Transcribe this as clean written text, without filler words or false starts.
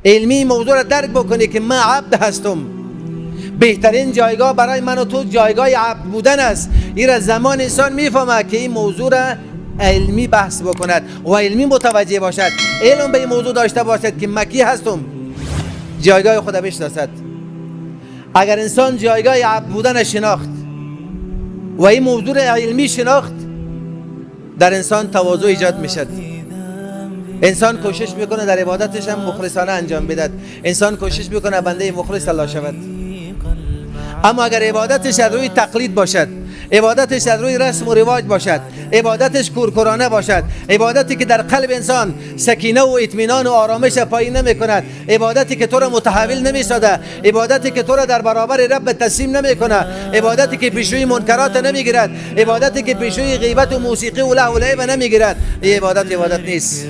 علمی موضوع را درک بکنی که من عبد هستم. بهترین جایگاه برای من و تو جایگاه عبد بودن است. این را زمان انسان میفهمد که این موضوع را علمی بحث بکند و علمی متوجه باشد، علم به این موضوع داشته باشد که مکی هستم، جایگاه خود بشناسد. اگر انسان جایگاه عبد بودن شناخت و این موضوع علمی شناخت، در انسان تواضع ایجاد میشد. انسان کوشش میکنه در عبادتش هم مخلصانه انجام بدهد. انسان کوشش میکنه بنده مخلص الله شود. اما اگر عبادتش از روی تقلید باشد، عبادتش از روی رسم و رواج باشد، عبادتش کورکورانه باشد، عبادتی که در قلب انسان سکینه و اطمینان و آرامش پایین نمی کند، عبادتی که تو را متحول نمی سازد، عبادتی که تو را در برابر رب تسلیم نمی کند، عبادتی که پیشروی منکرات نمی گیرد، عبادتی که پیشروی غیبت و موسیقی و لهو و لعب نمی گیرد، این عبادت عبادت نیست.